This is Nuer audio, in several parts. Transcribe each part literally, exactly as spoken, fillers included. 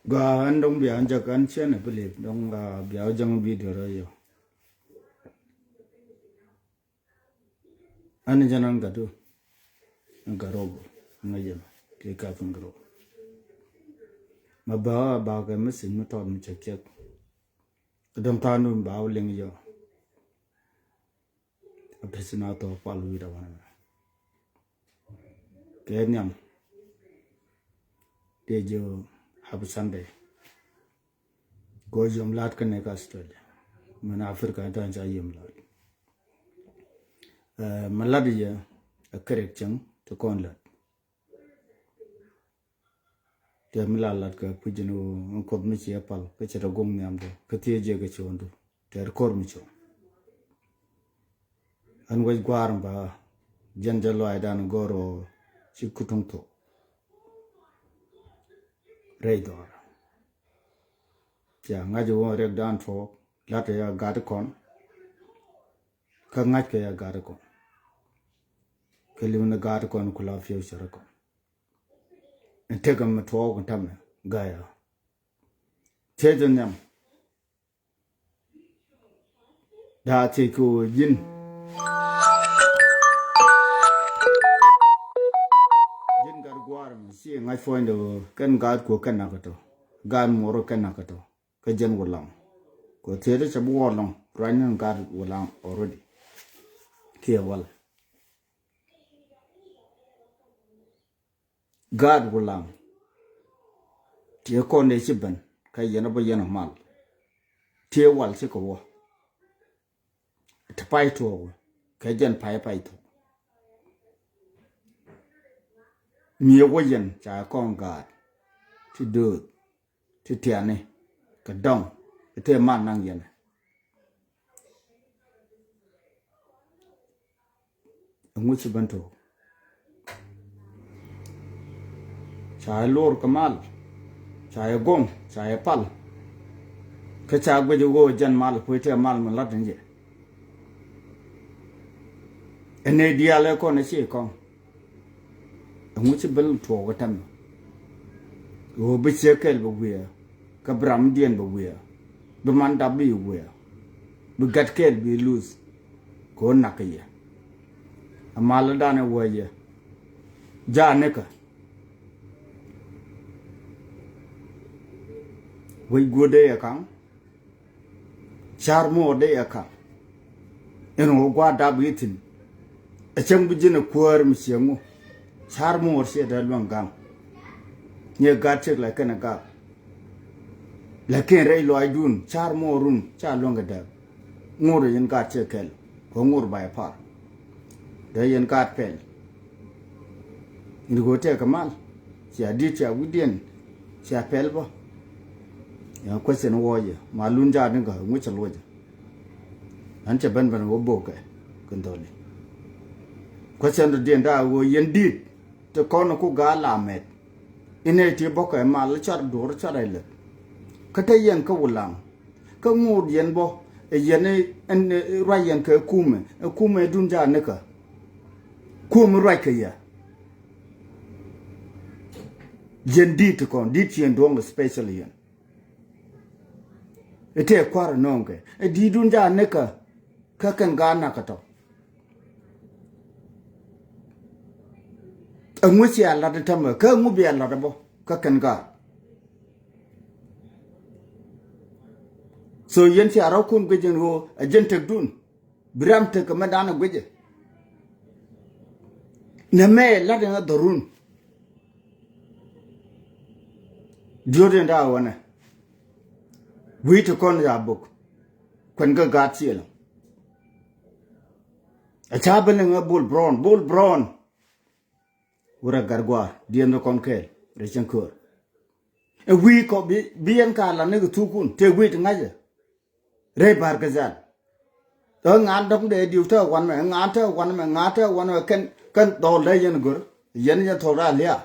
Gua an dong bia an jak an ciɛ nɛ bilip dong bia jaŋ video rɔ yɔ. An jɛ nan gatu an garogo an jɛ ki ka fin garo. Ma ba ba kɛ mi sin mi tɔt mi cɛ kiɛk. Dɔm tanu ba wä liŋ yɔ. A pesi na tɔ pal wi da wana. Kɛ niam. Dee jɛ happy Sunday. Kɔ yom lat kä nɛ kä Australia. Mɛn Africa tan ca yom lat. Mɛ lat yɛ a kɛrɛk cɛŋ ti kɔn lat. Tɛ mi la lat kɛ puc jɛn ɣöö ɛn Kuoth mi ci ɛ pal kä cɛ tɛ goŋ nhiamdu kä thiee jiɛk kɛ cuɔ̱ɔ̱ŋdu tɛ ri ko̱r mi cuɔ̱ɔ̱ŋ. Ɛn wec gua̱a̱r in ba jɛn jɛ lɔaacdan in go̱o̱r ɣöö ci kutuŋ thok rɛy dhɔaar. Cia ŋa̱c ɣöö riɛkdan tuɔɔk la̱t ɛ ya gat kɔn kä ŋa̱ckɛ ya gat kɔn. Kä li̱w ni gat kɔn ku la future kɔn. Ɛn tekɛ mi tuɔɔk in tamɛ gaya. Thiecɛ nhiam. Daa thiec kɛ ɣöö ji̱n. Ji̱n gat gua̱a̱r mi ci ŋa̱c puɔ̱nydɛ ɣöö kɛn gaat kuɔ kɛn nakä tɔ. Gaat muɔrɔ kɛn nakä tɔ. Kä jɛn wä laŋ kɛ thiecɛ cɛ bi wä lɔŋ ruany ni gaat wä laŋ already. Kiɛ wal. Gaat wä laŋ. Tiee kɔn dee ci ben kä yɛn a bä yɛn a mal. Tiee wal ci kɛ wä. Ti pay tuɔɔk kɛ jɛn pay pay tuɔɔk. Miɛ wä yɛn ca kɔn gaat ti dööth. Ti tiani kɛ dɔŋ ti tëë man naŋ yɛn. Ɛŋu ci ben to̱o̱k? Ca yɛ lor kɛ mal, ca yɛ goŋ, ca yɛ pal. Kä ca guic ɣöö jɛn mal puc tëë mal mi lat ni jɛ. Ɛn nɛy diaal ɛ kɔn ɛ ci kɔŋ. Ɛŋu ci ben tuɔɔk ɛ tɛmɛ? Ɣöö bi ciek kɛl bɛ wiɛɛ kä bi ramdiɛn bɛ wiɛɛ, bi man dap bi wiɛɛ, bi gat kɛl bi luth. Kɛ ɣöö nak kɛ yɛ. Ɛ mal ɛ danɛ wee yɛ. Ja̱a̱ nikä. Wec guut dee yɛ kaŋ. Ca̱r muɔɔr dee yɛ ka̱m. Ɛn ɣöö gua̱a̱r dap yi̱ thi̱n. Ɛ cäŋ bi ji̱n ɛ kuäär mi ciɛ ŋu. Ca̱r muɔɔr ciɛ dee luäŋ ga̱ŋ. Nyɛ gat cek la kɛn ɛ gat. Lakin rɛy luaacdun ca̱r muɔɔrun ca luäŋ kɛ dääk. Ŋot ɛ yɛn gat cɛ kɛl kɛ ŋot ba yɛ par. Dee yɛn gat pɛl. In go̱o̱r tɛk kɛ mal cia di̱t cia wi̱diɛn cia pɛl bä. Ya question wä yɛ ma lun jaat ni gä ŋuc cɛ luɔcɛ. An cɛ ben ben wä bok kɛ kɛ dholi. Question dɔ diɛn daa wä yɛn di̱t ti kɔn ku gaa la mɛt. Inɛ ti bä kɛ mal car duɔr car ɛ lät. Kä te yɛn kä wulaŋ. Kä ŋot yɛn bä ɛ yɛn ɛ ruac yɛn kɛ kumɛ ɛ kumɛ dun jaat ni kä. Kumɛ ruac kɛ yɛ. Yɛn di̱t ti kɔn di̱t yɛn duɔ̱ŋ special yɛn. Ɛ tëë kua̱r ɛ nɔŋ kɛ ɛ di̱t dun jaat ni kä. Kä kɛn gaat nak kä tɔ. Ɛŋu cia lat ɛ tämɛ kä ɛŋu bia lat ɛ bä kä kɛn gaat. So yɛn cia rɔ̱kun guic ɛn ɣöö ɛ jɛn tekdun. Bi ram tek kɛ mɛ danɛ guicɛ. Nɛ mɛ lat ɛn a dhɔrun. Diöt ɛn da̱a̱ wänɛ. Wi̱i̱ ti kɔn ya bok. Kuɛn kä gaat ciëlä. A ca ben ɛn a bol brɔn bol brɔn. Wurɛ gat gua̱a̱r diɛn rɛ kɔn kɛɛl rɛ cɛn köör. Ɛ wi̱i̱ kɔ bi bi yɛn ka la ni kɛ thukun tëë wi̱i̱ ti ŋa̱cɛ. Rɛy Bar Gazal. Ɛ ŋa̱n dɔ̱ŋ dee diw te wan mɛ ŋa̱n te wan mɛ ŋa̱n te wan mɛ kɛn kɛn dhɔl dee yɛn gör yɛn yɛn thɔl raa lia̱a̱.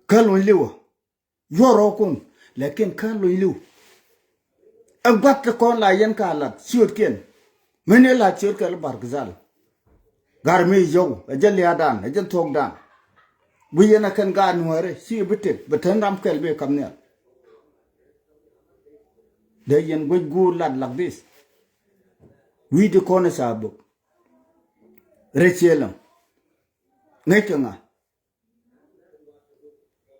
Kä luny liwä. Yuɔr rɔɔkun lɛkin kä luny liw. Ɛ gua̱th ti kɔn la yɛn ka lat ciötkiɛn. Mɛn yɛ lat ciötkiɛn la Bar Gazal. Gar mi yɔw ɛ jɛ lia̱a̱dan ɛ jɛ thuɔ̱kdan. Guic yɛn a kɛn gaat Nuäärä ci bi tëk bɛ tɛn ram kɛl bi kam nhial. Dee yɛn guic guur lat lak dhith. Wi̱i̱ di kɔn a ca bök rɛy ciëlä. Ŋäc kɛ ŋa?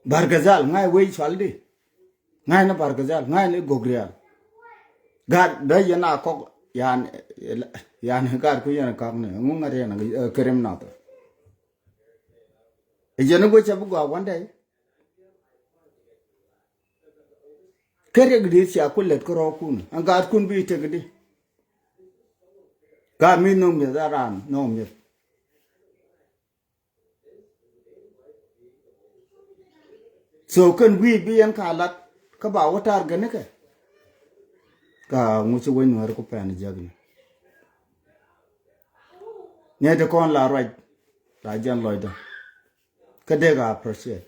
Bargazal ŋa̱c wec cual di. Ŋa̱c ni Bargazal, ŋa̱c ni Gogrial. Gaat dee yɛn a kɔk yan, yan gaat ku yɛn kak ni ŋu ŋa̱t yɛn a kɛ rim nath. Ɛ jɛn i̱ guic cɛ bi gɔaa wandɛ. Kä riɛk di̱i̱t cia ku lät kä rɔɔkun ɛn gaatkun bi tek di. Ka mi nhök mi̱eth a raan nhök mi̱eth. So kɛn wi̱i̱ bi yɛn ka lat kä ba wä tar gɛnikɛ. Ka ŋuci wec Nuäär ku pɛn jiäkni. Nɛy ti kɔn la ruac la jɛn lɔcdä. Kä dee ka appreciate.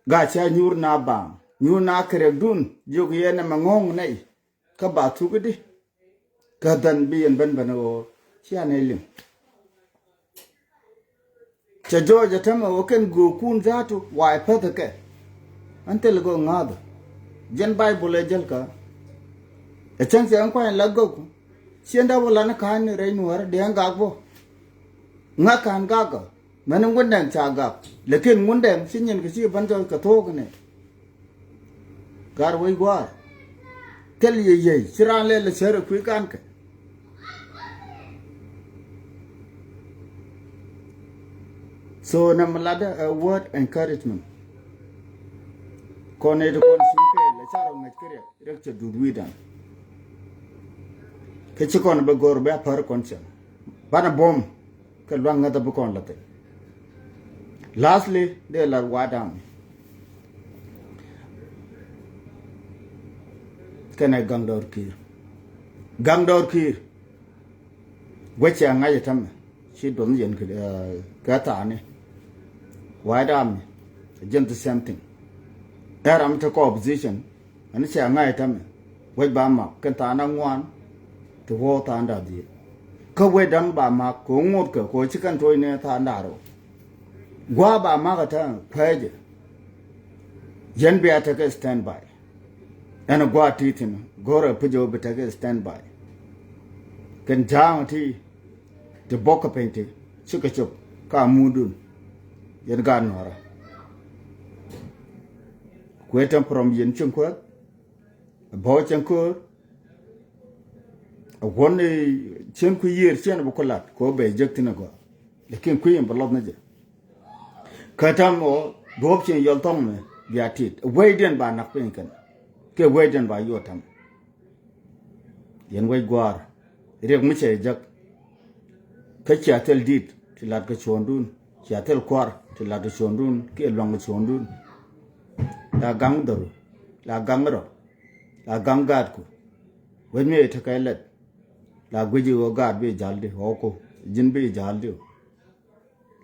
Gaa cia nyuur na baaŋ nyuur na kɛ riɛkdun jiök yɛn ɛmɛ ŋɔ̱ŋ nɛy. Kä ba thuk i̱di kä dhɛn bi yɛn ben ben ɣöö cia nɛy liŋ. Cɛ jɔɔc ɛ tämɛ ɣöö kɛn göökun dhaatu wa̱a̱ päth kɛ. Ɛn thil gök ŋa̱thä. Jɛn Baibol ɛ jäl kä ɛ cäŋ cɛ ɛn kuany la gök. Ciɛn dap wä lan ka̱n rɛy Nuäärä dee ɛn gak bä. Ŋa̱ ka̱n gak kä mɛn in Ŋundɛŋ ca gak. Lɛkin Ŋundɛŋ ci nyin kɛ ci ban jɔɔc kɛ thuɔ̱k ni. Gar wec gua̱a̱r. Thil yɛ yey ci raan lɛl lɛ cär ɛ kui̱ ka̱n kɛ. So nɛ mi latdä ɛ word encouragement. Kɔn nɛy ti kɔn cin kɛɛl ɛ ca rɔ ŋäc kä riɛk riɛk cɛ duut wi̱i̱dan. Kä ci kɔn bɛ go̱r bɛ a pär kɔn cɛ banɛ buɔ̱m. Kɛ luaŋ ŋäthä bi kɔn lathɛ. Lastly dee lat wa̱a̱ da̱a̱m. Kɛnɛ gaŋ dɔɔr ki̱i̱r. Gaŋ dɔɔr ki̱i̱r. Guecɛ ŋa̱c ɛ tämɛ ci duɔth ni yɛn kɛ thaani. Wa̱a̱ da̱a̱m jɛn the same thing. Ɛ ram te kɔ opposition. Ani cia ŋa̱c tämɛ wec ba mak kɛn tha̱a̱ŋ da̱ŋ ŋuan. Ti wä tha̱a̱ŋ da̱ŋ dhieec kä wec da̱ŋ ba mak kɛ ŋot kɛ kɛ ci kɛn tuɔcni tha̱a̱ŋ da̱ŋ rɛw. Gua̱a̱ ba mak ɛ tämɛ kuɛɛcɛ. Yɛn bia tekɛ stand by. Ɛn gua̱a̱ ti thi̱n go̱rɛ puc ɛ wä bi tekɛ stand by. Kɛn ja̱a̱ŋ ti ti bɔk kɛ piny ti cikɛ cop ka mundun. Yɛn gaat Nuäärä kuɛ tɛm prom yɛn cieŋ kuäth. Ɛ bä cieŋ köör. Ɛ wuɔ̱n cieŋ ku yiër cieŋ bi ku lat kɛ wä bɛ jek thin ɛ gɔaa. Lakin kui̱ in bɛ lɔth ni jɛ. Kä tam ɔ duɔ̱ɔ̱p cieŋ yɔl thɔŋ ni bia tit ɛ wecdiɛn ba nak piny kɛn. Kɛ wecdiɛn ba yuɔt tam. Yɛn wec gua̱a̱r riɛk mi cɛ jek. Kä cia thil di̱t ti lat kɛ cuɔ̱ɔ̱ŋdun cia thil kua̱r ti lat kɛ cuɔ̱ɔ̱ŋdun kiɛ luaŋ kɛ cuɔ̱ɔ̱ŋdun. La gaŋ dhɔru la gaŋ rɔ la gaŋ gaatku. Wec mi tekɛ lɛt la guic i̱ ɣöö gaat bi ja̱l di ɣɔɔku ji̱n bi ja̱l di.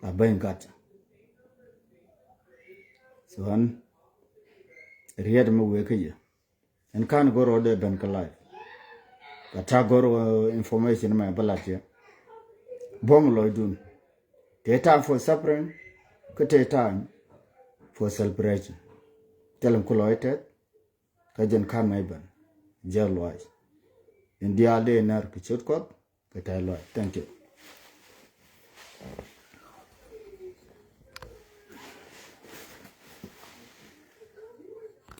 La bäny gat. So ɣän riet mi wëë kä yɛ. Ɛn ka̱n go̱r ɣä dee ben kä live. Kä ta̱a̱ go̱r ɣä information mɛ bä lat yɛ. Buɔ̱m lɔcdun. Tëë time for suffering kä tëë time for celebration. Thilɛ mi ku lɔc tɛth. Kä jɛn ka̱n mɛ ben jiäk luaac. In diaal dee nɛr kɛ ciöt Kuɔth kɛ tɛth luaac. Thank you.